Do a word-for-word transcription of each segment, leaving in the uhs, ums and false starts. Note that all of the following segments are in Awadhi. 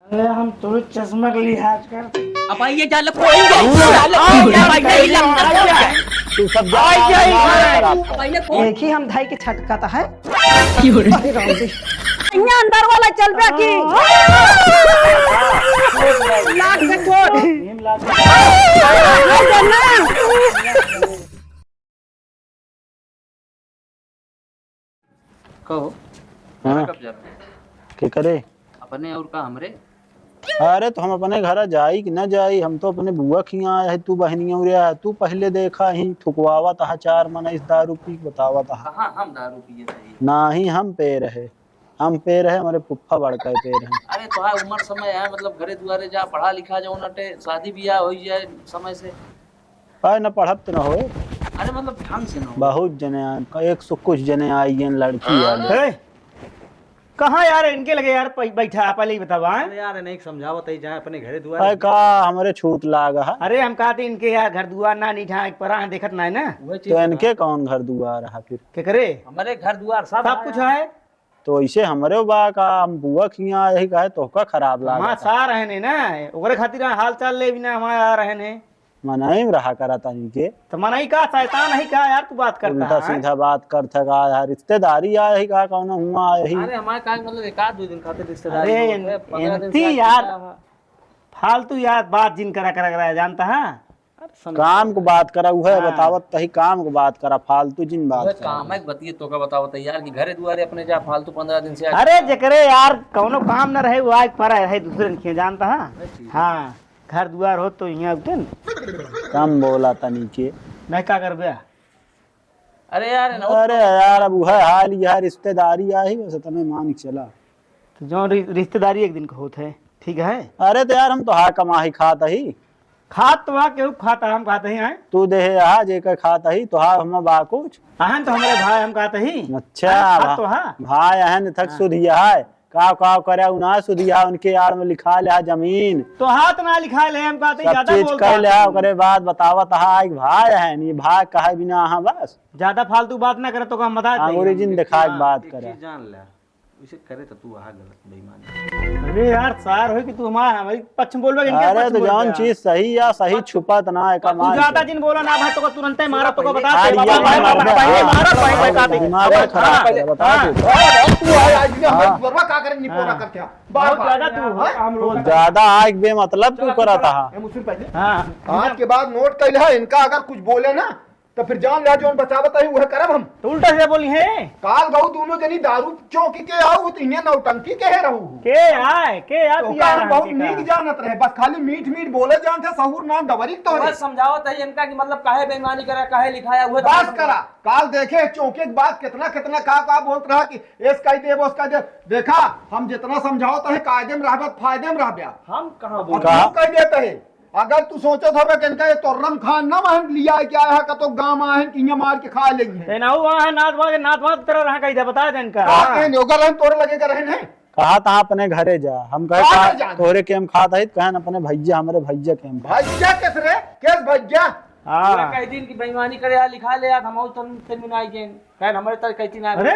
अरे, हम तो चश्मा के लिहाज करते। अब आइए, जाले कोई नहीं, जाले कोई नहीं, भाई, नहीं, नहीं, नहीं, नहीं। तू सब जा, आइए, मार आइए। खराब कर। अब आइए, कोई एक ही हम धाई के छटकत है। अरे राम जी। यहाँ अंदर वाला चल रहा की। लाख से छोड़। कहो, हाँ। कब जाबे? के करे? अपने और का हमरे? अरे, तो हम अपने घर जाई कि न जाई? हम तो अपने बुआ के यहाँ आए हैं, तू बहनिया उरे आए, तू पहले देखा ही, थुकवावत हा चार मनई दारू पी के बतावत हा। कहाँ हम दारू पिए सही? नाही हम पे रहे, हम पे रहे, हमारे फुफ्फा बड़का पे रहे। अरे, तोहार उम्र समय है, मतलब, घरे दुआरे जा, पढ़ा लिखा जाओ, नटे शादी बियाह हो जाए समय से। अरे, न पढ़त न होए। अरे, मतलब, ढंग से न हो। बहुत जने आए, एक सौ कुछ जने आई हैं, लड़की हाँ। वाले। ए, कहाँ यार इनके लगे यार, पै-, बैठा, पहले ही बतावा, हैं? अरे यार, इन्हें एक समझावत है, जाए अपने घरे दुआरे। अरे, का हमरे छूत लाग है? अरे, हम कहते इनके यार घर दुआर ना, नहीं ढाक परा है, देखत ना है ना। वही चीज तो है इनके ना। कौन घर दुआर है फिर? के करे? हमारे घर दुआर सब सब है कुछ यार। है। तो इसे हमरे बा का, हम बुआ के यहाँ यही कहे, तोहका खराब लागत हमार है। सार रहने ना, ओकरे खातिर हाल चाल ले बिना हमार आ रहने। मनई में रहा करा तनी के। तो मनई का शैतान है का यार, तू बात करता उल्टा है? सीधा बात करता का यार, रिश्तेदारी आए है का, कौनो हुआ आए है? अरे हमारे का मतलब एक आध दो दिन खातिर रिश्तेदारी अरे होत है, एन-, पंद्रह दिन से एनती आज यार, कितना है? फालतू यार बात जिन करा, करा, करा, जानता है? अरे समझ काम को बात करा, उहे हाँ। बतावत तही काम को बात करा, फालतू जिन बात उहे करा। काम है, बतिये तो का बतावत है यार कि घरे दुआरे अपने जा फालतू पंद्रह दिन से आज अरे जेकरे यार कौनो काम न रहे, वो आग पर रहे दूसरे ने किए, जानता है? अरे ठीक है। हाँ। घर दुआर हो तो यहाँ उठे न। कम बोला तनी के। नहीं का करबे? अरे यार, ना अरे यार, अब उहे हाल, यह रिश्तेदारी आई, बस इतने मान के चला। तो जो रि-, रिश्तेदारी एक दिन का होत है, ठीक है? अरे तो यार, हम तो हा कमाही खात ही। खात तो हा, केहू खाता, हम खात ही हैं। तू देहे हा, जेकर खात ही, तो हा हम बा कुछ। अहन तो हमारे भाई, हम खात ही। अच्छा, हाँ, खात भा-, तो हा। भाई अहन थक हाँ। सुधिया है। काव काव करे, उ ना सुधिया, उनके आड़ में लिखा ले जमीन। तो हाथ ना लिखा ले, हम कहते सब ज्यादा चीज बोलता कह ले, है। ओकरे बाद बतावत हा, एक भाई है, ये भाई कहे बिना हाँ बस। ज्यादा फालतू बात ना करे तो हम बता देंगे। अंग्रेजी में दिखा के हाँ, बात एक करे। चीज जान ले, उसे करे तो तू वहाँ गलत बेईमान। अरे यार, सार हो कि तू हमारा, हमारी पक्ष में बोलबे कि इनके अरे पक्ष तो में बोलबे जौन यार? चीज सही या सही छुपत ना है, तू कमाल ज्यादा से। जिन बोला ना भाई, तो तुरंते मारा, तो बता दे, आज बाबा, ये मारा, मारा, भाई, भाई, भाई, मारा, भाई, भाई, भाई, भाई, दिमाग हाँ, खराब हाँ, कर, बता हाँ। दे। अरे, तू आए, आज ये हमारे हाँ। दुआरवा का करे, निपोरा हाँ। करके आ। बार, बहुत बार। ज्यादा तू हाँ? हम लोग ज्यादा आग बेमतलब तू चला, करत चला। हा। ए, मुस्लिम पहले। हाँ। आज के बाद नोट कैले है, इनका अगर कुछ बोले ना, तो फिर जान ले, जौन बचावत है, वह करब हम। तो उल्टा से बोली है। काल गऊ दोनों जनी दारू चौकी के आओ, तो इन्हें नौटंकी के है रहू। के आए, के आ तो पिया काल रहा बहुत के नीक का? जानत रहे, बस खाली मीठ मीठ बोले जानते, सहूर नाम डबरी तो बस समझावत है इनका कि मतलब काहे बेईमानी करा, काहे लिखाया, वह बस करा। काल देखे चौके के बाद कितना, कितना का, का बोलत रहा कि एस कह दे, बस कह दे। देखा, हम जितना समझावत है, कायदे में रहबे, फायदे में रहबे। हम कहाँ और बोल तू कह देते हैं, अगर तू सोचत होबे कि इनका ये तोर्रम खान ना महन लिया है, क्या है, कतो गाँव आए हैं, कि इहाँ मार के खा लेंगे। ते ना हुआ है, नाथ बाज, नाथ बाज तरह रहा कही दे, बता दे इनका। का हाँ। कहें, ओकर रहन तोरे लगे का रहन है? कहा था अपने घरे जा, हम कहे कहाँ का जा? तोरे केम खात है, कहन अपने भैया, हमरे भैया केम खात। भैया किस रे? किस भैया? हाँ। पूरा कह दिन की बेईमानी करे, आ लिखा ले यार, हम और तन, तन में ना आइए। कहन हमरे तर कहती ना अरे?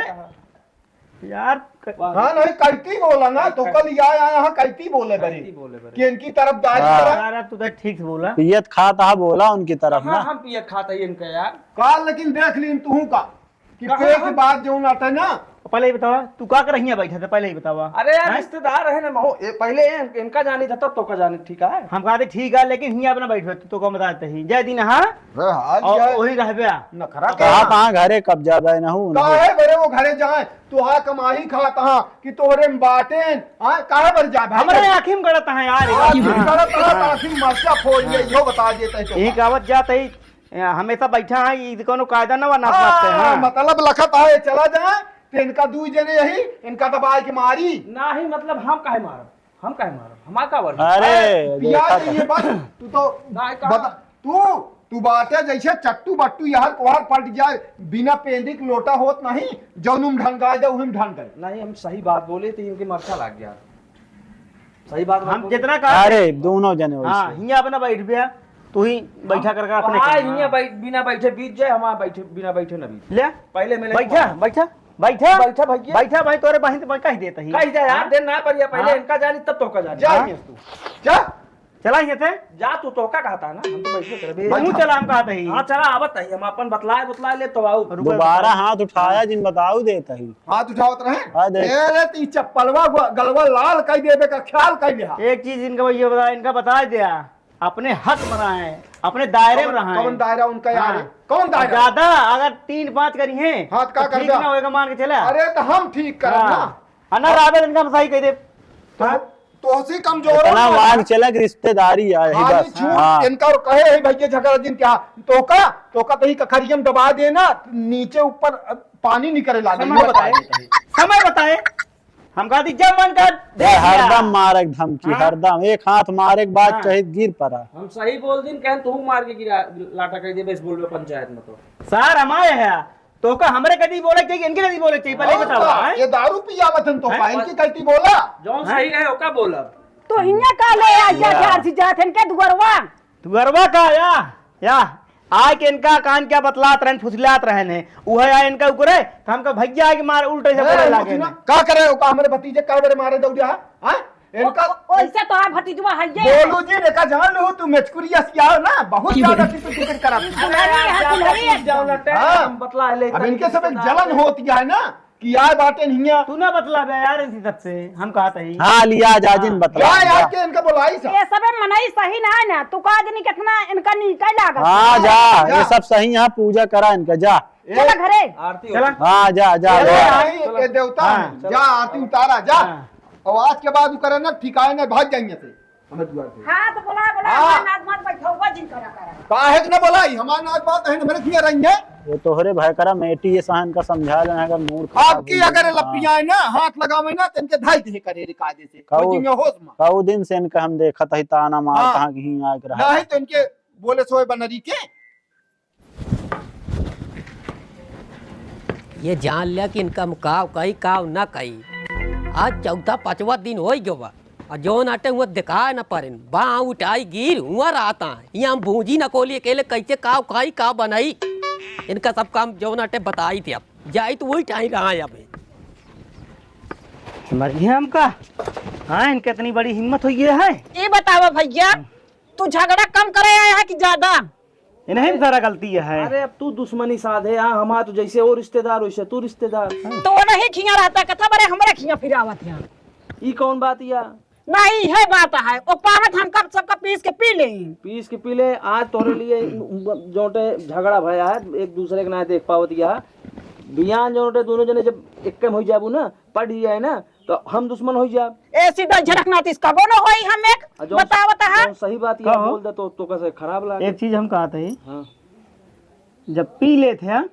यार, क- हाँ, नहीं, कैती बोला ना, तो कल या आया, हाँ, कैती बोले बरे। कैती बोले बरे। कि इनकी तरफदारी हाँ। करा। यार, तू तो ठीक से बोला। पियत खाता है, बोला उनकी तरफ हाँ, ना। हम पियत खाता ही इनका यार। काल लेकिन देख ली तू का, कि कहाँ पेट हम? बात जो ना था ना। पहले ही बतावा, तू का कर हियाँ बैठा था, पहले ही बतावा। अरे यार, हैं? रिश्तेदार है ना, महो-, ए, पहले इन-, इनका जानी था, तब तो का जानी, ठीक है? हम कहते ठीक है, लेकिन हियाँ अपना बैठो, तू तो का बताते ही। जय दिन, हाँ? अरे, हाल और क्या है? वही रहबे। नखरा कहा क्या? कहाँ घरे कब जाबे, नहू, नहू। काहे बरे वो घरे जाए? तोहा कमाही खात हा कि तोहरे में बाटेन? हाँ, काहे बर जाबे? हमरे आँखी में गड़त है यार। आँखी में गड़त है, हाँ। आँखी में मरचा फोड़ ले, हाँ। इहो बता देते हैं तो। यही कहावत जात है, हमेशा बैठा है, ई कोनो कायदा ना बना सकते हैं, हाँ, हाँ। मतलब लखत है, चला जाए, तो इनका दुई जने यही, इनका दबाए के मारी। नाही, मतलब हम काहे मारब? हम काहे मारब? हमार का वर्दी? अरे, अरे, पिया देखा नहीं था। ये बात, तू तो नाही, कहा? बता, तू, तू बाटे जैसे चट्टू बट्टू यार कोहर पलट जाए, बिना पेंदी के लोटा होत नहीं, जौन उम ढंगाए दे, उहिम ढंग गए। नहीं, हम सही बात बोले तो इनके मरचा लग गया। सही बात हम बोले। जितना कहा अरे, दोनों जने हाँ, वैसे। हियाँ अपना बैठ गया, तू ही बैठा हम करके अपने कहाँ करना। हियाँ बैठ, बिना बैठे बीत जाए, हमारा बैठे, बिना बैठे ना बीत। ले। पहले मिले बैठा, तुम्हारा। बैठा। बैठा। बैठा भैया। बैठा भाई, तोरे बहिन से कह देत ही। कह दे यार, हाँ? देर ना परिया, पहले हाँ। इनका जानी तब तोहका जानी। जा हाँ। यहाँ से तू। जा। चला यहाँ से। जा तू, तोहका कहता है ना, हम तो बैठे करबे। तू बैठा। चला, हम कहत ही। हाँ, चला, आवत ही, हम अपन बतलाए, बतलाए ले तो आऊ। रुको, दोबारा रुको। हाथ उठाया हाँ। जिन बताऊ देत ही। हाथ उठावत रहे? हाँ, देख। ए रे, ती चप्पलवा गो-, गलवा लाल कह देबे का ख्याल कह लिहा। एक चीज इनका भैया बता, इनका बता दिया। अपने हद में रहे, अपने दायरे में कौन, रहे। कौन दायरा उनका यार हाँ। है? कौन दायरा? ज्यादा अगर तीन पाँच करी हैं, हाँ, तो का तो कर ठीक दा? ना होएगा, मान के चला। अरे, तो हम ठीक करब हाँ। ना। हाँ, ना, राबे इनका हम सही कह दे। तो, तोहसी कमजोर इतना ना वाग है। चला कि रिश्तेदारी है, यही हाँ, बस। ये झूठ हाँ। इनका और कहे है भैया झगड़ा जिन क्या? तोहका, तोहका तो ही कखरियम दबा देना, नीचे ऊपर पानी निकरे लागे, समय ये बता बताए। देते हैं। समय बताए। हम कहती, जब मन कर, ए, देख लिया। हरदम मारे के धमकी, हाँ। हरदम। एक हाथ मारे के बाद हाँ। कहीं गिर पड़ा। हम सही बोल दिन, कहन तू मार के गिरा, लाटा कर दे baseball में पंचायत में तो। सर, हम आए हैं। तोहका हमरे कदी बोले चाहिए, इनके कदी बोले चाहिए, पहले और बताओ, का? हैं? ये दारू पिया मत हम तो हैं? पाइन की कहती बोला। जौन हैं? सही रहे, ओका बोलब। तो हियाँ का ले आ, या या। झार सी जात है इनके दुअरवा। दुअरवा का या? या, आय के इनका कान क्या बतलात रहन, फुसलात रहन है, उहे आय इनका उकरे, तो हमका भैया आय के मार उल्टे से ए, बोले लागे मुखिया, हैं। का करे, ओका हमरे भतीजे का बरे मारे दौड़िया है? हाँ? इनका ओ, ओ, ओइसे तो आ भतीजवा है ये। बोलू जी, देखा जान लो, तू मेचकुरिया सियाओ ना, बहुत ज्यादा टिपिट टिपिट करत है। दुल्हरी है, दुल्हरी है। जाओ लटे, हाँ। हम बतला ले, अब इनके सब एक जलन होती है ना, कि आए बाटे हियाँ। तू ना बतलाबे यार इसी तक से, हम कहत ही। हाँ, लिया जा, जिन हाँ। बतला जा, जा। यार के इनका बोलाई सा। ये सबे मनई सही ना है ना, तू का जनी कितना इनका नीका लागत। हाँ, जा, जा। ये सब सही यहाँ पूजा करा इनका, जा। ए, चला घरे। आरती चला। होती। हाँ, जा, जा, चला, जा। आरती ये देवता हाँ। है। जा, आरती उतारा, जा। हाँ। और आज के बाद उ करे ना, ठिकाए ना, भाग जाएंगे से। हमें दुआ दे। हाँ, तो बोला, बोला, हाँ। हमार नाज मत बैठो, वो जिन करा करा। काहे के ना बोलाई? हमार नाज बात है, हमरे किया रही है। ये तोहरे भय करा, मेटी ये सहन का समझा लेना, अगर मूड खराब आपकी हो अगर जाए। लपियाए ना, हाथ लगावे ना, तो इनके धाई दे करे रे कायदे से। कऊ, वो जिन होश में। कऊ दिन से इनका हम देखत ही ताना मारत हाँ। हाँ कि ही आके रहा। नहीं तो इनके बोले सोए बनरी के। ये जान लिया कि इनका हम काव कही, काव ना कही। आज चौथा पाँचवा दिन होइ गयो बा, और जौन आटे हुआ दिखाए न पारेन, बा उठाई गिर हुआ रहता है। यहाँ हम भूजी न कोली अकेले कैसे काव खाई, काव बनाई, इनका सब काम जौन आटे बताई थे। अब जाई तो वही टाइम रहा है अबे। मर गया हमका। हाँ, इनके इतनी बड़ी हिम्मत हुई है। ये बतावा भैया, तू झगड़ा कम करे आया है कि ज्यादा? इन्हीं में सारा गलती है। अरे, अब तू दुश्मनी साधे, हाँ, हमार तो जैसे वो रिश्तेदार, वैसे तू रिश्तेदार। तो वो नहीं खिया रहता, कथा बरे हमरे खिया फिर आवत है। ई कौन बात या? नहीं, है बात है, वो पावत हम कब सबका पीस के पी ले। पीस के पी ले, आज तोरे लिए जोटे झगड़ा भया है, एक दूसरे के ना देख पावत या। बियान जोटे दोनों जने जब एक में हो जाबू ना, पड़ जाए ना, तो हम दुश्मन हो जाब। ए सीधा झड़कना तीस कबो न होई हम एक आ, जौन, बतावत है। जौन सही बात ये कहो। बोल दे तो, तो कैसे खराब लागे? एक चीज हम कहत है, हाँ। जब पी लेत है,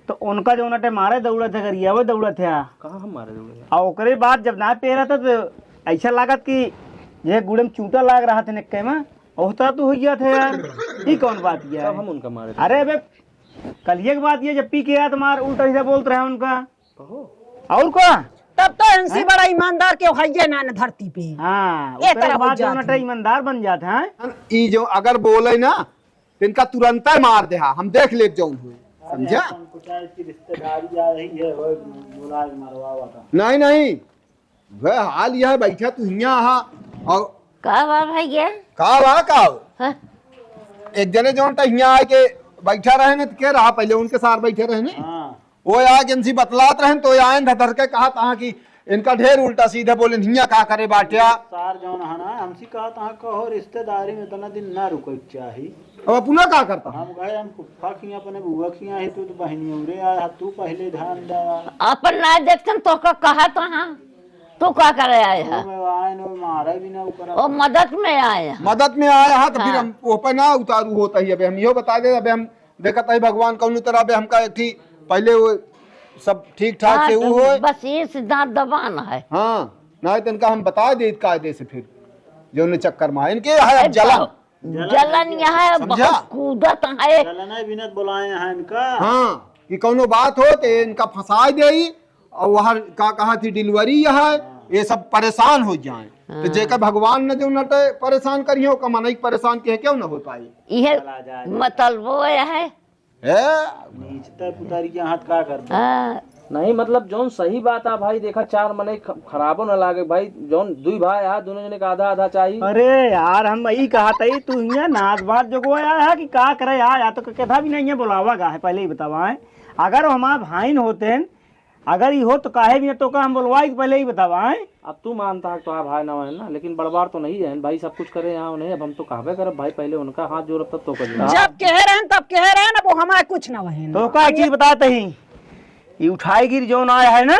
तो उनका जौन अटे मारे दौड़त है, गरियावे दौड़त है। कहाँ हम मारे दौड़े हैं? आ ओकरे बाद जब ना पी रहत है, तो ऐसा लागत कि ये गुड़े में चूटा लाग रहा था निक्के में, ओह तरह तो हो गया था यार। ई कौन बात ये तब है? हम उनका मारे थे। अरे अबे, कल ये बात ये जब पी के आया तो मार उल्टा सीधा बोलत रहे उनका। कहो। और का? तब तो इनसे हैं? बड़ा ईमानदार केहू हइये ना, ना धरती पे। हाँ, ये ओकरे तरह हो बाद जात जौन अटे है। ईमानदार बन जात है। ई जो अगर बोले ना, तो इनका तुरंत मार दे, हाँ, हम देख लेब जौन हुए, समझा? अरे, अपन कुछ की रिश्तेदारी आ रही है, वो बोला है मरवावा था। नहीं, नहीं, वह हाल यह है, बैठा तू हियाँ हा, और का बा भैया? का बा, का हो? हाँ। एक जने जौन टा हियाँ आके बैठा रहे ने, तो के रहा पहले उनके साथ बैठे रहे ने? हाँ। वो आके इनसे बतलात रहन, तो आयन धधर के कहा तहाँ कि इनका ढेर उल्टा सीधे बोले, हियाँ का करे बाट्या? सार जौन है ना, हमसे कहा तहाँ कहो रिश्तेदारी में इतना दिन ना रुके के चाही। अब अपना का करता? हम गए, हम फुफ्फा किया, अपने बुआ किया है, तू तो बहनी उरे आया, तू पहले ध्यान दा। अपन ना देखतन तो का कहा तहाँ, तू का करे आए है? वो मैं आए नो मारे भी ना ऊपर। ओ मदद में आए हैं। मदद में आया है, तो फिर हाँ। हम वो पे ना उतारू होता ही। अबे हम यो बता दे, अबे हम देखत है भगवान कौन तरह, अबे हमका एक ठी पहले वो सब ठीक ठाक हाँ, से वो तो होए। बस ये सिद्धांत दबान है। हाँ, ना तो इनका हम बता दे कायदे से फिर, जो उन्हें चक्कर में है। इनके है अब ए, जलन। जलन यह है, समझा? बहुत कूदत है। जलन है, बिनत बुलाए हैं इनका। हाँ, कि कौनो बात हो तो इनका फंसाए दे, और वहाँ का कहा थी डिलीवरी यह है, ये सब परेशान हो जाए। तो हाँ। जेकर भगवान ने जो नटे परेशान करिए, ओकर मनई परेशान के क्यों न हो पाए? इहे चला जाए। मतलब वो है। है? नीचता पुतारी के हाथ का कर दे? हाँ। नहीं, मतलब, जौन सही बात आ भाई, देखा, चार मनई ख-, खराबो न लागे भाई, जौन दुई भाई आ, दोनों जने का आधा आधा चाही। अरे यार, हम ई कहत हई, तू हियाँ नाच बात जोगो आया है कि का करे आया? तो केथा भी नहीं है, बोलावा गा है, पहले ही बतावा है। अगर वो हमार भाई न होते हैं, अगर ई हो तो काहे भी न तो का हम बोलवाई, पहले ही बतावा है। अब तू मानता है कि तोहार भाई ना है ना, लेकिन बड़बार तो नहीं है भाई, सब कुछ करे यहाँ उन्हें। अब हम तो कहबे करब भाई, पहले उनका हाथ जोड़ब तब तो कर। जब कहे रहन तब कहे रहन, अब वो हमारे कुछ ना वहन। तो का चीज बताते ही, ई उठाई गिर जौन आया है ना,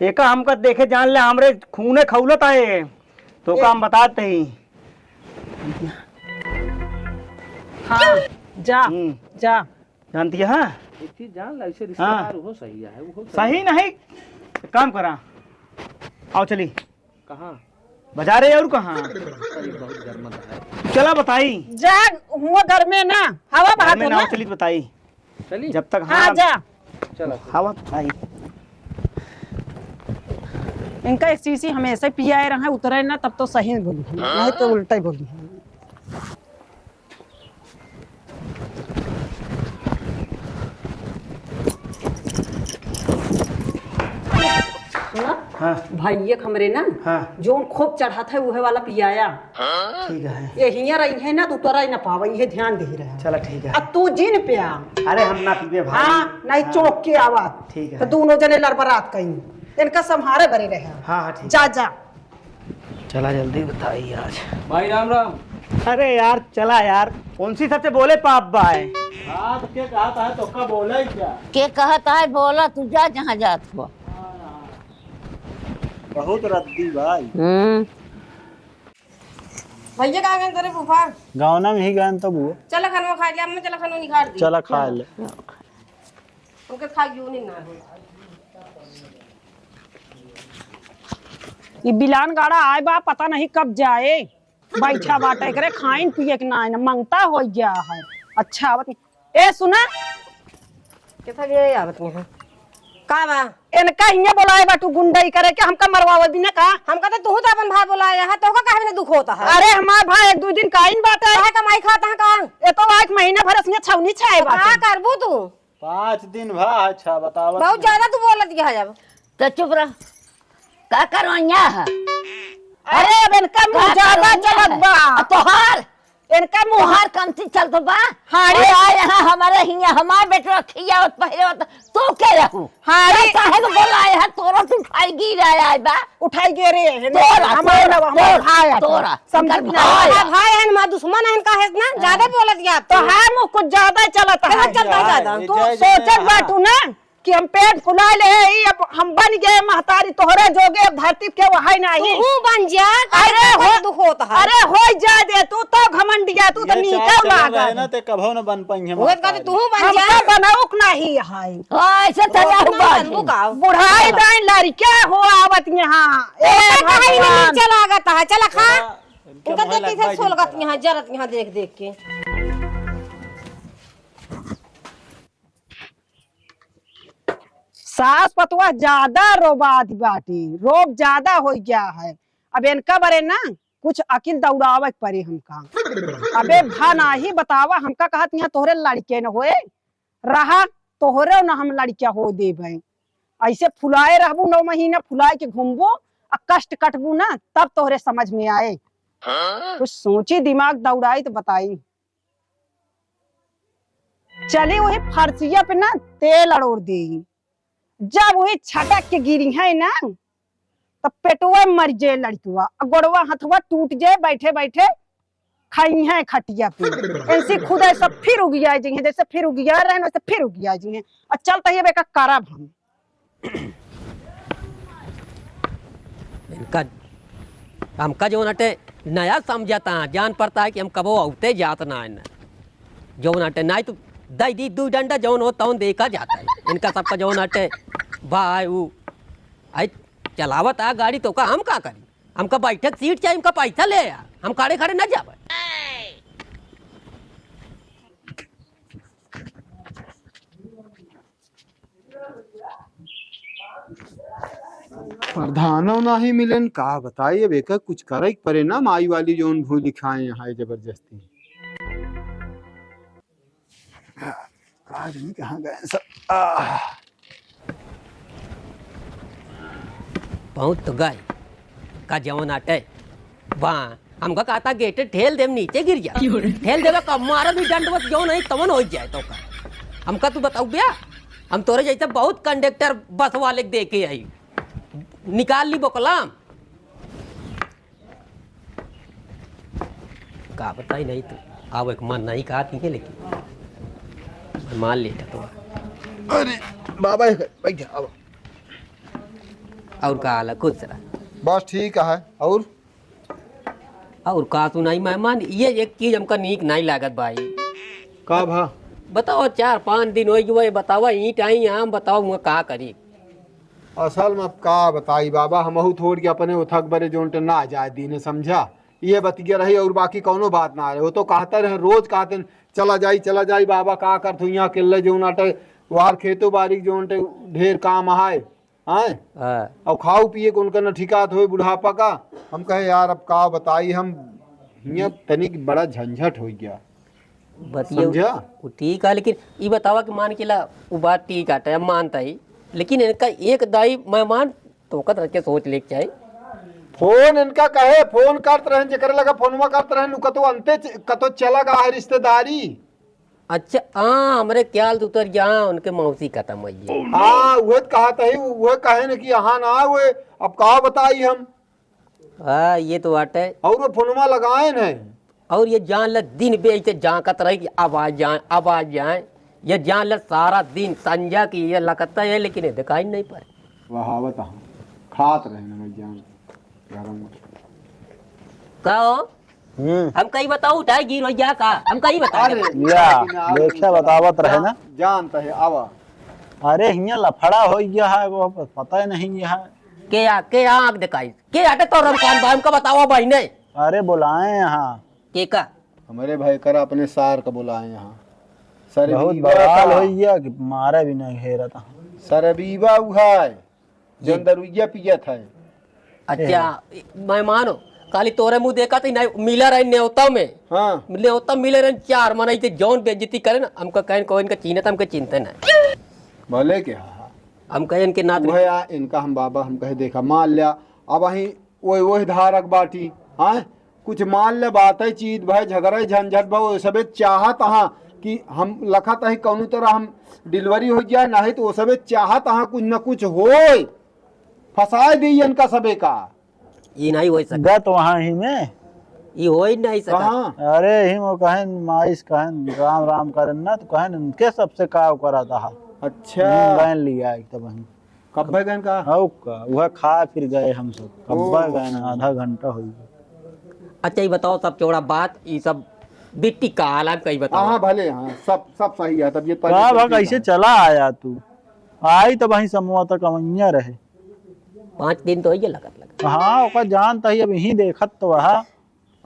एका हमका देखे जान ले, हमरे खूने खौलत आए, तो का हम बताते ही। हाँ, जा, हम्म। जा। जानती है, हाँ? एक चीज जान ला, ऐसे हाँ। रिश्तेदार वो सही है, वो सही सही। नहीं, एक काम करा, आओ चली। कहाँ? बाजारे और कहाँ? अरे, बहुत गर्म है। चला बताई। जा, हुआ घर में ना, हवा घर बहात में हो ना, ना। चली बताई। चली? जब तक हाँ, हाँ, जा। चला, चला। हवा बताई। इनका एक शीशी हमेशा पियाए रहे, उतरे ना, तब तो सही बोली है, नहीं तो उल्टा ही बोली है। सुना? हाँ। भाई, एक हमरे ना, हाँ। जौन खूब चढ़त है, उहे वाला पियाया। ठीक है। ये हियाँ रही है ना, तो उतरा ही ना पावे, ये ध्यान दे रहे हैं। चला, ठीक है। अब तू जिन पिया। अरे, हम ना पीबे भाई। हाँ, नहीं हाँ। चौंक के आवा। ठीक है। तो दोनों जने लड़बड़ात कहीं। इनका संहारे बरे रहे। हाँ, हाँ, ठीक जा, है। जा। चला जल्दी बताई आज। भाई राम राम। अरे यार चला यार, कौन सी सबसे बोले पाप बा है? हाँ, तो के कहत है, तो का बोला ही क्या? के कहत है बोला, तू जा जहाँ जात हो। बहुत रद्दी भाई। हम्म। भैया कहाँ गए तेरे फूफा? गाँव ना में ही गए तो बुआ। चला खाना खा लिया, अम्मा चला खाना निकाल दी। चला खा ले। उनके खा यूं नहीं ना हो। ई बिलान गाड़ा आए बा, पता नहीं कब जाए। बैठा बाटे, एकरे खाइन पिए के ना है, ना मंगता हो गया है। अच्छा, आवत नहीं। ए, सुना? कितना भी आवत नहीं है। का बा? इनका हियाँ बोलाए बा, तू गुंडई करे के, हमका मरवावे बिना का? हमका तो तू तो अपन भाई बोलाए है, तो का काहे में दुख होता है? अरे, हमार भाई एक दो दिन का इन बात है। काहे कमाई खाता है का? ये तो एक महीना भर इसने छौनी छाए तो बाटे। का करबू तू? पाँच दिन भा, अच्छा, बतावत बहुत नहीं। ज्यादा तू बोलत गया है अब। तो चुप रह। का करवैया है? अरे, अब इनका मुँह का ज्यादा करवैया चलत है? बा। आ, तोहार? इनका मुँह तोहार कमती चलत बा? हाँ रे। अरे, आ यहाँ हमारे हियाँ, हमार बेटवा खियावत पहिरावत, तू के रहू? हाँ रे। तो काहे को बोला है? तोरो तू उठाई गिर आया है बा? उठाई गिरे है ना? तोरा, हमार तोरा, ना, हमार तोरा, भाई है। तोरा। समझ इनका ना। भाई है। भाई है ना, दुश्मन है इनका है ना, हाँ। ज्यादा बोलत गया आप तो। तोहार मुँह कुछ ज्यादा चलत है। बहुत चलता है ज्यादा। ए, तू जय, जय, सोचत हाँ। बाटू ना। कि हम पेट फुला ले, ई अब हम बन गए महतारी तोहरे जोगे, अब धरती के वहाई नाही। तू बन जा, अरे काहे हो, दुख होत है? अरे हो जा दे, तू तो घमंडिया, तू तो ये नीचा चाल चला लागल। रहे ना, ते कभो न बन पाई हम वो महतारी। कहते तू बन जा। हमका बनौक नाही है। हाँ, ऐसे तो तू रहू ना बाजी। बनबू का? बुढ़ाई दाई लड़के हो आवत यहाँ। ए ए, काहे भगवान। नीचे लागत है, चला खा। हाँ, इनके इनका मुँह देख कैसे लगवाई सोलगत दिया। यहाँ, जरत यहाँ देख देख के। सास पतोह ज्यादा रोबात बाटी, रोब ज्यादा होइ गया है। अब इनका बरे ना कुछ अकिल दौड़ावे के परे हमका। अबे भा नाही बतावा, हमका कहत यहाँ तोहरे लड़के न होए, रहा तोहरे न हम लड़किया हो देबे। ऐसे फुलाए रहबू नौ महीना, फुलाए के घूमबू, आ कष्ट कटबू ना, तब तोहरे समझ में आए। कुछ सोची, दिमाग दौड़ाई तो बताई। चली वही फरसिया पे ना तेल अड़ोर देई। जब वही छटक के गिरी है ना, तब पेटवा मर जाए लड़कवा, आ गोड़वा हथवा टूट जाए, बैठे बैठे खाई है खटिया पे। ऐसी खुदा सब फिर उगिया जी हैं, जैसे फिर उगिया रहे ना, वैसे फिर उगिया जी हैं। और चलता ही अब एका करब हम। इनका, हमका जौन हटे नया समझता है, जान पड़ता है कि हम कबो औते जात ना है ना। जौन हटे, नाहीं तो दई दी दू डंडा, जौन हो तौन देखा जाता है। इनका सबका जौन हटे, भाई, ऊ, आई चलावत आ गाड़ी, तो का हम का करी? हमका बैठक सीट चाहिए, हमका पैसा ले आ, हम खड़े खड़े ना जावे। प्रधानो नाही मिलेन, का बताई, अब एक कुछ करे के परे ना, माई वाली जौन भूल खाए हैं जबरदस्ती। आज नहीं कहाँ गए सब। आह। पहुँच तो गए। का जवन आटे, वाह, हमका कहता गेटे ठेल देम, नीचे गिर जा। ठेल देवे का मारा भी डंडवत, जवन नहीं तवन हो जाए तो का। हमका तू बताऊ बे, हम तोरे जैसे बहुत कंडक्टर बस वाले के देखे आई। निकाल ली बोकलाम। का बताई नहीं तू, आवे के मन नहीं कहत है, लेकिन मान लेता तो। अरे बाबा, बैठ जा, आवा। और का हाल है? खुश रह। बस ठीक है। और? और का सुनाई मेहमान, ये एक चीज हमका नीक नहीं लागत भाई। का भा? बताओ, चार पाँच दिन होइ गए, बतावा, ईंट आई आम, बताओ, मैं का करी? असल में अब का बताई बाबा, हमहू थोड़ के अपने उथक बरे जोन टे ना जाए दीने, समझा? ये बतिया रही और बाकी कौनो बात ना रहे। वो तो कहते रहे, रोज कहते हैं, "चला जाई, चला जाई बाबा, का करत हो यहाँ अकेले जोन आटे, वार खेतो बारी जोन टे ढेर काम आए, आए। हाँ। और खाऊ पिए को उनका न ठिकात होए बुढ़ापा का।" हम कहे, "यार, अब का बताई हम, हियाँ तनिक बड़ा झंझट हो गया।" बतिया समझा? वो ठीक है, लेकिन ई बतावा कि मान के ला, वो बात ठीक आटे, हम मानता ही, लेकिन इनका एक दाई मेहमान तोकत रह के सोच ले के चाही। फोन इनका कहे, फोन करत रहन, जेकरे लगे फोनवा करत रहन, उ कतो अंते च-, कतो चला गा है रिश्तेदारी। अच्छा, हाँ, हमरे ख्याल से उतर जा, उनके मौसी खत्म हुई है। हाँ, उहे त कहत है, उहे कहे न कि यहाँ ना आवे, अब का बताई हम। हाँ, ये तो बात है। और वो फोनवा लगाए न। और ये जान ले, दिन बे ऐसे झांकत रही कि अब आ जाए, अब आ जाए। ये जान ले, सारा दिन संझा की ये लगता है, लेकिन ये दिखाई नहीं पड़े। वह आवत हम खात रहे न, मैं जान घर में। का हो? हम्म। हम कहीं बताओ, उठाए गिर हो गया का? हम कहीं बताओ। अरे, या, लेकिन आप देखा बतावत रहे ना। जानता है, आवा। अरे, हियाँ लफड़ा हो गया है, वो पता ही नहीं है। के आ, के आ आँख दिखाई? के आटे तो रमकान बा, हमका बतावा बहिने। अरे, बुलाए यहाँ। के का? हमरे भाई करा अपने सार का बुलाए यहाँ। सर बहुत बीबा बवाल का। हो गया कि मारे भी नहीं घेरत। सर बीबा उहाय। जौन दरुइया पियत है। अच्छा, ए। मेहमान हो, काली तोरे मुँह देखा थी, नहीं, मिला रहे न्योता में। हाँ। न्योता मिले रहे चार, मन ऐसे जौन बेइज्जती करे ना, हमका कहन को इनका चीन्हत, हमका चिन्हते ना। भले के हाँ। हम कहे इनके नात वह या, इनका हम बाबा, हम कहे देखा, मान लिया, अब अहीं ओए, ओए धारक बाटी, हाँ? कुछ मान ले बात है, चीत भय, झगड़ा, झंझट भय, वो सबे चाहत हाँ कि हम लखत है कौनो तरह हम delivery हो जाए, नहीं तो वो सबे चाहत हाँ कुछ न कुछ होए, फंसाए दी इनका सबे का। ई नहीं हो सकत। गत वहाँ ही में। ई हो ही नहीं सकत। कहाँ? अरे, ही वो कहन, माइस कहन, राम राम करन ना, तो कहन, इनके सबसे का करत हा। अच्छा। हम्म, गए लिया एक तब हम। कब गए का? हौ का, वह खा फिर गए हम सब। कब ओह। गए ना, आधा घंटा हो गया। अच्छा, ये बताओ, सब चौड़ा बात, ये सब बिट्टी का आलम का ही बताओ। हाँ, हाँ, भले, हाँ, सब, सब सही है, तब ये पहले का भा, चलती कैसे है। चला आया तू? आई तब वहीं समूह तक अवैया रहे। पाँच दिन तो होइए लगत लगत। हाँ, ओकर जान तही अब यहीं देखत तो रहा।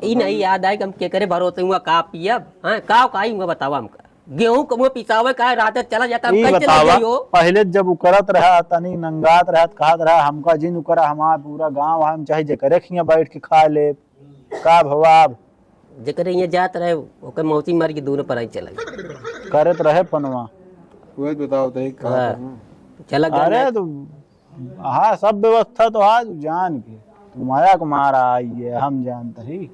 ई नहीं याद आए कि हम केकरे भरोसे हुआ का पियब? हाँ, का काई हुआ बतावा हमका। गेहूं कमुआ पिसावे का रात चला जाता, हम ई कैसे ले बतावा, जाई हो? पहले जब उकरत रहा, तनी नंगात रहा, त कहत रहा, "हमका जिन उकरा, हमार पूरा गाँव है, हम चाहे जेकरे खिया बैठ के खा ले।" का भवाब? जेकरे हियां जात रहे, ओकर मौसी मर के दूनो पराई चला गई। करत रहे पनवा। वही बताओ तो, एक कहा हाँ। था ना। चला गया अरे ना। तो हाँ, सब व्यवस्था तो आज जान के, तू माया के मारा आई है, हम जानत ही।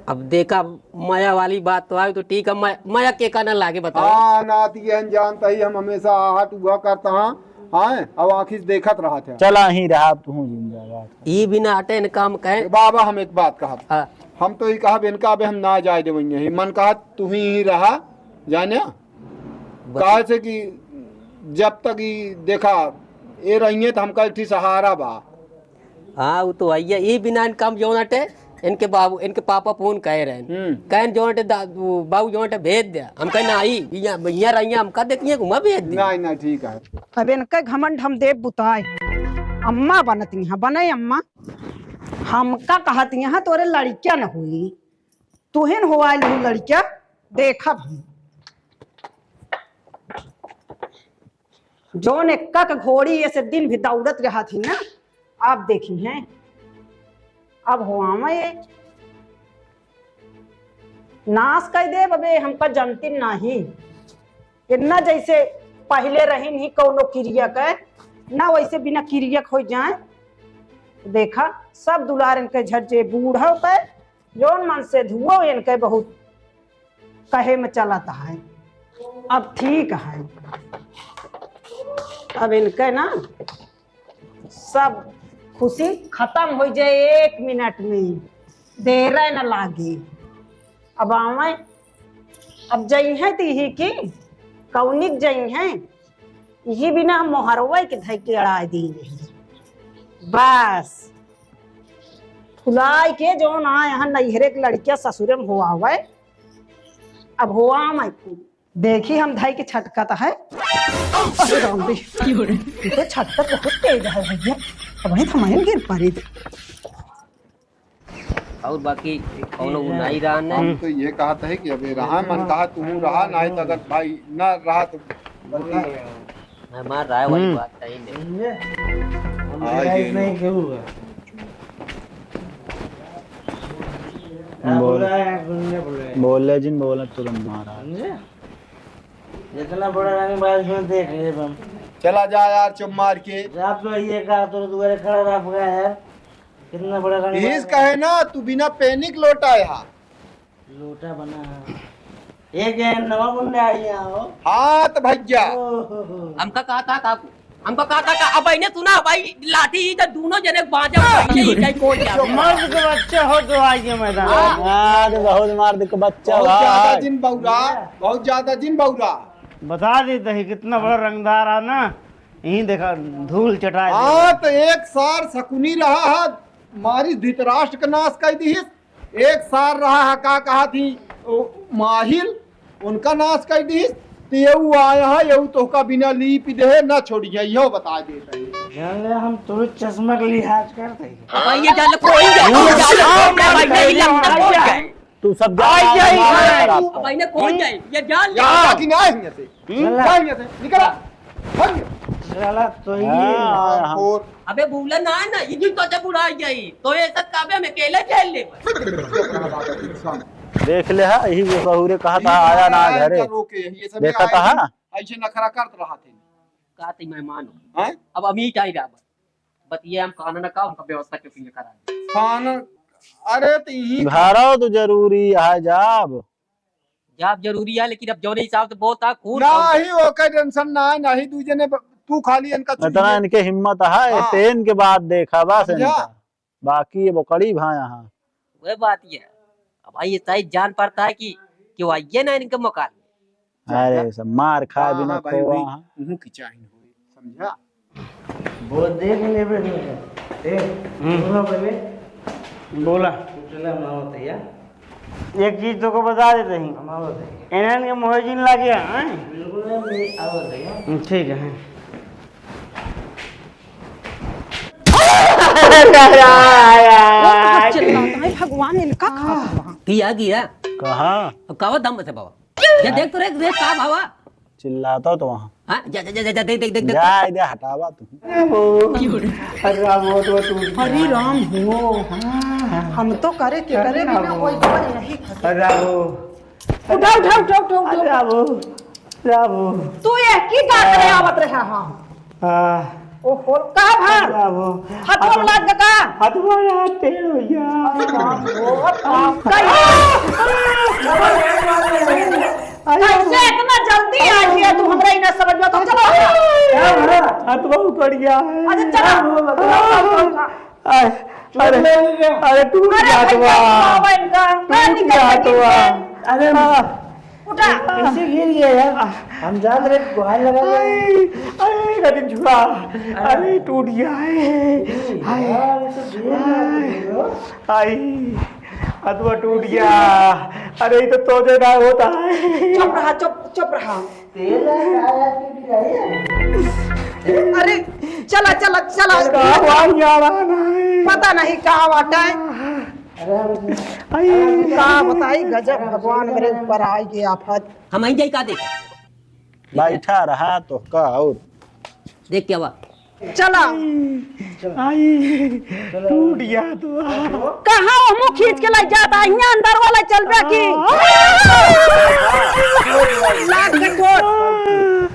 अब देखा, माया वाली बात तो आए तो ठीक है, माया, माया के का ना लागे बताओ। हाँ, नाती एहन जानत ही, हम हमेशा आहट उहा करत हाँ, हाँ, अब आँखी से देखत रहत है। चला ही रहा, अब तू जिंदा बात। ई बिना हटे न काम कहे। ए बाबा, हम एक बात कहब। हाँ। हम तो ई कहब, इनका अबे हम ना जाए देवइया ही, मन कहत तू ही, ही रहा, जाने? बस। काहे से कि जब तक ई देखा, ए रहिए त हमका एक ठी सहारा बा। हाँ, वो तो है। ई बिना इनका हम जौन हटे, इनके बाबू, इनके पापा फोन कहे रहे। हम्म। कहन जौन हटे दा-, वो बाबू जौन हटे भेज दे। हम कहे, "नहीं, यहाँ, यहाँ रहिए, हमका देखिए, घुमा भेज दे।" नहीं, नहीं, ठीक है। अब इनका घमंड हम देव बुताए। अम्मा बनत यहाँ, बने अम्मा। हमका कहत यहाँ तोरे लड़किया न हुई। तुहिन हुआइल हूँ लड़किया, देखब हम। जौन एक्का के घोड़ी ये से दिन भी दौड़त रहत ही ना, अब देखी हैं, अब हुआ ये नाश कर दे बबे, हमका जनती नहीं। इतना जैसे पहले रहिन ही कौनो किरिया के, ना वैसे बिना किरिया के हो जाए। देखा, सब दुलार इनके झट जे बूढ़ो के, जौन मन से धुओ इनके बहुत कहे में चलत है। अब ठीक है, अब इनके ना सब खुशी खतम होइ जाए एक मिनट में, देर न लागे। अब आवे, अब जइहें त इही की कौनिक जइहें, इही बिना हम मोहरवे के धइ के अड़ाइ दी। बस फुलाइ के जौन आए हैं नैहरे के लड़किया ससुरे में हो आवे। अब हो आवे, देखी हम धइ के छटकत है। अरे राम रे, ये तो छटकत बहुत तेज है भैया, अब वहीं थमाइन गिर पड़ी। और बाकी कौनो उ नहीं रहा ने। हम तो ये कहत है कि अबे रहा मन कहा तू रहा, नहीं तो अगर भाई ना रहा तो हमार राय वाली हम्म। बात सही नहीं। हम हाँ, realize ये नहीं लो। क्यों हुआ? हाँ, बोल। बोला है, सुनने बोला है। बोले जिन बोला तुरंत महाराज। समझे? जितना बड़ा रंगबाज हो, देख ले बम। चला जा यार, चुप मार के। आप तो ये कहा, तो दुआरे खड़ा रह गया यार। कितना बड़ा रंगबाज इस है। कहे ना, तू बिना पैनिक लौटा यहाँ। लोटा बना। एक ये नवा गुंडा आई यहाँ हो। हाँ, तो भैया। ओहो। हमका कहा था काकू, हमका कहा था का, अब इन्हें सुना भाई, लाठी ई तो दोनों जने बाजा पहले ही जाई कोई जावे। मर्द के बच्चे हो तो आइए मैदान। हाँ। यार, बहुत मर्द के बच्चा बहुत ज्यादा भाई। जिन बौरा, बहुत ज्यादा जिन बौरा। बता देते हैं कितना बड़ा रंगदार आ ना, यहीं देखा धूल चटा दिया। हाँ, तो एक सार शकुनी रहा है, मारी धृतराष्ट्र का नाश कर दी। एक सार रहा है, का कहा थी, ओ, माहिल, उनका नाश कर दी। तो ये वो आया है, ये तोहका बिना लीप दे ना छोड़िए, यो बता देते हैं। जान ले, हम तो चश्मा के लिहाज करते हैं। अब ये जान ले, कोई जाए, ये जान ले, कोई जाए, भाई, ये जान ले, कोई जाए। तू सब जान आई ले, जाए, मार आई। खराब कर। अब इन्हें कोई जाए, ये जान ले। यहाँ की ना है, यहाँ से। हम्म? जा यहाँ से, निकल आ। भाग। साला तो ये हाँ, हाँ। और अबे भूला ना है ना, इजी तो जब उड़ा जाई, तो ये सब काबे में अकेले झेल ले। देख ले हा, यही वो बहुरे कहा था, आया ना घरे। रोके, ये सब देखा था, हाँ? ऐसे नखरा करत रहा थे। का ती मेहमान हो। हैं? अब हम ही जाई रहा। बतिया हम कहना ना का, उनका व्यवस्था के फिर करा दे। खाना, अरे तो यही घरो तो जरूरी है, जाब। जाब जरूरी है, लेकिन अब जौने हिसाब से बहुत आ, खून ना कौन ही ओकर टेंशन ना है, ना ही दूजे ने ब-, तू खाली इनका इतना चुनिए। इनके हिम्मत है, हाँ। तेन के बाद देखा बस समझा? इनका। बाकी ये बकरी भाया हाँ। वह बात ये है। अब भाई ये सही जान पड़ता है कि, कि वो आइए ना इनके मकान में। अरे, सब मार खाए हाँ, बिना हाँ, भाई, खोआ वही, हाँ। उहू की चाही होई, समझा? वो देख लेबे तो। ए, हम्म। सुनो पहले। बोला। तू चला, हम आवत है, या? एक चीज तोको बता देते ही। हम आवत है। इन्हन के मोहजिन लागे, हैं? बिल्कुल नहीं, नहीं, आवत है, या? हम्म, ठीक है। वो कहाँ चिल्लाता है, भगवान इनका खात बा। पिया गिरा। कहाँ? अब कावा दम से बाबा। जा देख तो रे, रे का भावा? चिल्लाता तो वहाँ। हाँ, जा, जा, जा, जा, देख, देख, देख, देख। जा, इधर हटावा तू। अरे वो, अरे राम, वो तो तू। हरे राम हो। हाँ, हाँ। हम तो करे के करे अरे बिना राम। कोई खबर नहीं। अरे राम हो। उठा, उठा, उठा, उठा, उठा। अरे राम हो, राम हो। तू ये की का करे आवत रहा, हाँ? हाँ। ओहो, का भा? बाबू। हाथ में लाग का? हाथ में लाग तेल भैया। बाप रे बाप। का ये? अरे। कैसे इतना जल्दी आ गया तू, हमरा ही ना समझ में तो चलो। हाथ में उखड़ गया है। अरे चलो। अरे, अरे, अरे टूट अरे गया तो भैया, वाह। बाबा इनका। टूट गया तो वाह। अरे हाँ। उठा। कैसे गिर गया यार? हम जान रहे गुहार लगा रहे। अरे, अरे, गदिन छुआ। अरे। अरे, टूट गया है। अरे, हाय। यार, ये तो गिर गया हाय। तो गिर गया। हाय। हथवा टूट गया। अरे, ये तो तोजे ना होता है। चुप रहा, चुप, चुप रहा। तेल है, क्या है, टूट गया है। अरे, चला, चला, चला। अरे, बाबा, यार, आना है। पता नहीं कहाँ बाटा है। अरे, आई। का बताई, गजब भगवान मेरे ऊपर आई गई आफत। हम आई जाई का देख? बैठा रहा तो का और? देख क्या हुआ? चला। आई, टूट गया तो। कहाँ वो मुँह खींच के लाई जाता है? यहाँ अंदर वाला चल बे की। लाग के कोट।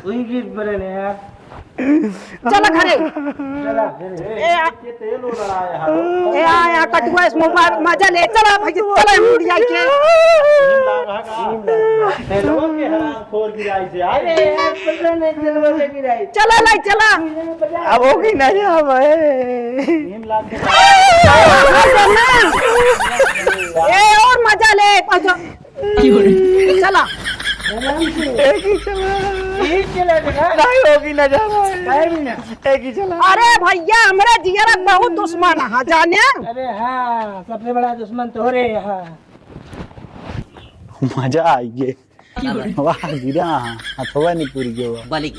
वही गिर पड़े ने यार। चला घरे। चला, ए, आ, ए, आ, आ, कटुआ, इसमें मार, मजा ले। चला भैया, चला मुड़िया के। तेलवा के हराम खोर गिराई से, अरे। अरे, पता नहीं, तेलवा के गिराई। चला लाई, चला। अब हो गई ना, जा भाई। ए, और मजा ले, मजा। चला। आराम से। एक ही चला। एक चला बेटा। नहीं होगी ना, जा भाई। भाई भी ना। एक ही चला। अरे भैया, हमरे जियरा बहुत दुश्मन है, जाने? अरे हाँ, सबसे बड़ा दुश्मन तोहरे यहाँ। मजा आई गे। वाह, गिरा हाँ, हथवा नहीं पूरी गयो। बलिक।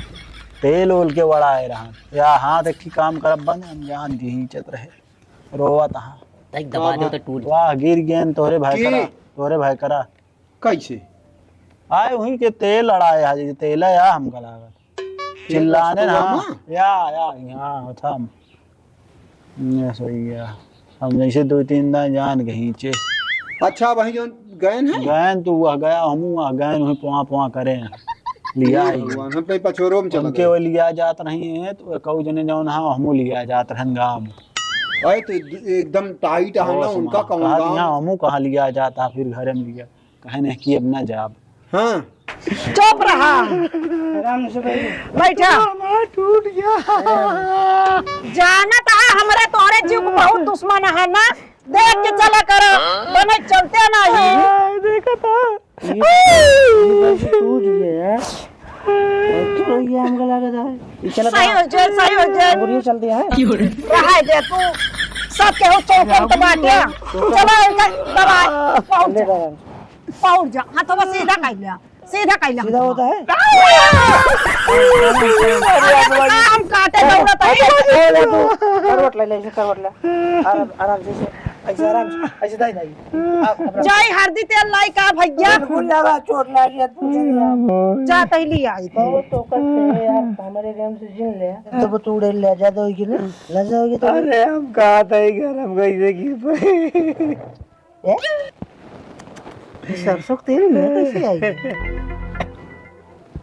तेल ओल के बड़ा आए रहा। या हाथ एक ही काम करब बंद, हम जान के ही चत रहे। रोवत हाँ। तैक दबा दे तो टूट। वाह, गिर गेन, तोहरे भाई की? करा, तोहरे भाई करा। कैसे? आए वहीं के तेल अड़ाए, आज ये तेल है या हमका लागत। तेल चिल्लाने ना, रस्तवा हाँ। में? या, या, यहाँ, अच्छा। ये सही है। हम जैसे दो तीन दान जान के खींचे। अच्छा, वही जो गयन है? गयन तो वह गया, हमू वह गयन, वहीं पुआ पुआ करे हैं। लिया हे ही। भगवान, हम तो पछोरो में चला उनके गए। वो लिया जात नहीं है, तो कहू जने जौन हाँ, हमू लिया जात रहन गाँव में। भाई, तो एकदम टाइट है ना, और उनका सुना, कहूँ कहा गाँव। यहाँ हमू कहाँ लिया जाता, फिर घरे में लिया, कहे नहीं कि अब ना जाब। हाँ। चुप रहा। आराम से बैठ। बैठा। माँ टूट गया। जानत है, हमरे तोहरे जीव को बहुत दुश्मन है ना, देख के चला करो, बने चलते नहीं। हाँ, देखा था। ये, ये बस टूट गया यार। और तो ये हमको लगा था। ये चला सही था। हो जाए, सही हो जाए। और ये चलते हैं। रहा दे तू, सब केहू चौपन तो बाटे। चला इनका दबा, पहुँच ले जा। दादा। पहुँच जा, हाँ तो बस सीधा कर लिया। सीधा कइला। सीधा होता है? अरे, हम काटे दौड़त है। ए, ए, ए, तू करवट ले, ले, ऐसे करवट ले। आराम, आराम से, ऐसे, ऐसे आराम से, ऐसे दाई, दाई। आप, आप, जाई हरदी तेल लाई का भैया? भूल जावा, चोट लाग गया, तू चल जा। जा तैली आई थी। बहुत तो करते हैं यार, हमारे गेम से जीन ले। तब तू उड़े ले, ज्यादा होगी ना, लजा होगी तो। अरे, हम कहा था ही घर, हम कैसे गिर पड़े? ए? ये सरसों के तेल में कैसे आई है?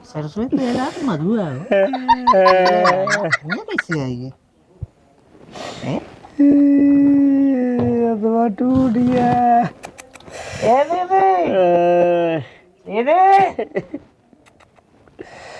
सरसों के तेल आप मधुआ हो। ये कैसे आई है? ए? अथवा टूट गया। ए दीदी। दीदी।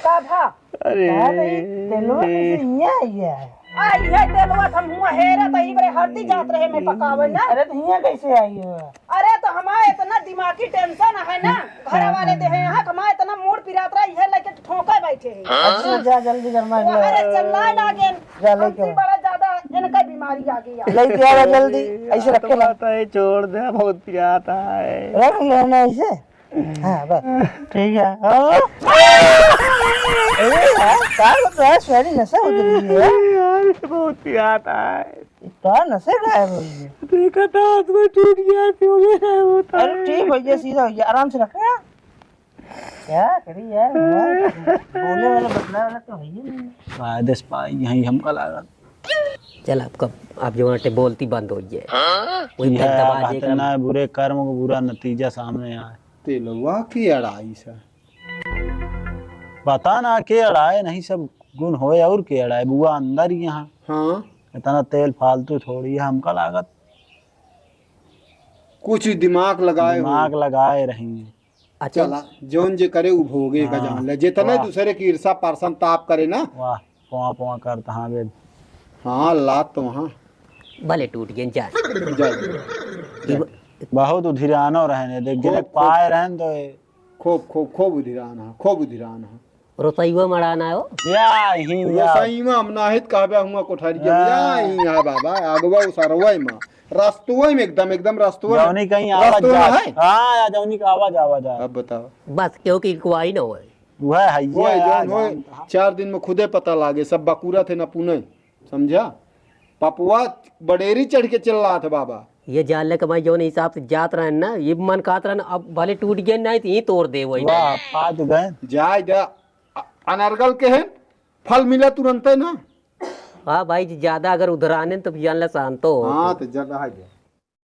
का भा? अरे। का भाई, तेलवा कैसे हियाँ आई है? आ, इहे तेलवा त हम हुआँ हेरे त ई बरे हरदी जात रहे मैं पकावे ना। अरे, त हियाँ कैसे आई हो? अरे, त हमार इतना दिमागी tension है ना, घरे वाले देहे यहाँ, हमार इतना मूड़ पिरात रहा, इहे लेके ठोके बैठे हैं। अच्छा, जा जल्दी गरमा ले। अरे, चिल्लाए लागे। जा लेके सब्जी आ। बड़ा ज्यादा इनका बीमारी आ गई है। लेके आ जल्दी, ऐसे रख के ला। बात है, छोड़ दे, बहुत पिरात है। रख लेना ऐसे। हाँ, बस। ठीक है। हाँ। अरे यार, का होता है? सारी नशा हो गई है। अरे यार, बहुत पिरात है। तो नशे गायब हो गए। देखा था, हाथ में टूट गया, क्यों ये होता है? अरे ठीक हो गया, सीधा हो गया, आराम से रखना। क्या करी यार, बोले वाला बदला वाला तो है ही नहीं। फायदे से पाई यहीं हमका लागत। चल, आपका, आप जो वहाँ बोलती बंद हो जाए। हाँ? वही यह दबा दे खातिर कर। ना बुरे कर्म को बुरा नतीजा सामने आए। तेलवा के अड़ाई सा। पता ना के अड़ाए, नहीं सब गुण होए और के अड़ाए, बुआ अंदर ही यहाँ। हाँ। इतना तेल फालतू थोड़ी है हमका लागत। कुछ दिमाग लगाए हो। दिमाग लगाए रही। अच्छा। चला, जौन जे करे उ भोगे का हाँ। जान ले। जितने वाह। दूसरे की ईर्षा, पारसन, ताप करे ना। वाह, पोआ पोआ करता हाँ बे। हाँ, लात तो हाँ। भले टूट गए, जा। जा। ये ब- बहुत उधिरानो रहने, देख, खूब, जिन्हें खूब। पाए रहन तो ये खूब, खूब, खूब उधिरान हा, खूब उधिरान हा। रोसैया मड़ाना हो? या ही, या। रोसैया हम नाहित कहबे हुआ कोठरिया में, हाँ। या ही हा बाबा, आगवा उसरवै मा, रस्तवै में एकदम, एकदम रस्तवै में। जौनी कहीं आवाज रस्तवै में जा। है? हाँ, या जौनी का आवाज, आवाज आ। अब बताओ। बस, क्योंकि कोई ना होए। वह है, ये वो है, यार, जौन होए, जानता। चार दिन में खुदे पता लागे, सब बकुरा थे ना पुनई। समझा? पपुआ बड़ेरी चढ़ के चिल्लात है बाबा। ये जान ले कि भाई जौन हिसाब से जात रहन ना, ये मन कहत रहन, अब भले टूट गए नहीं तो यहीं तोड़ दे वही। वाह, पात गए। जाए दे, अ-, अनर्गल के है, फल मिला तुरंते ना। हाँ भाई जी, ज्यादा अगर उधराने तो जान ले शांतो हो। हाँ, तो जब रहा गया।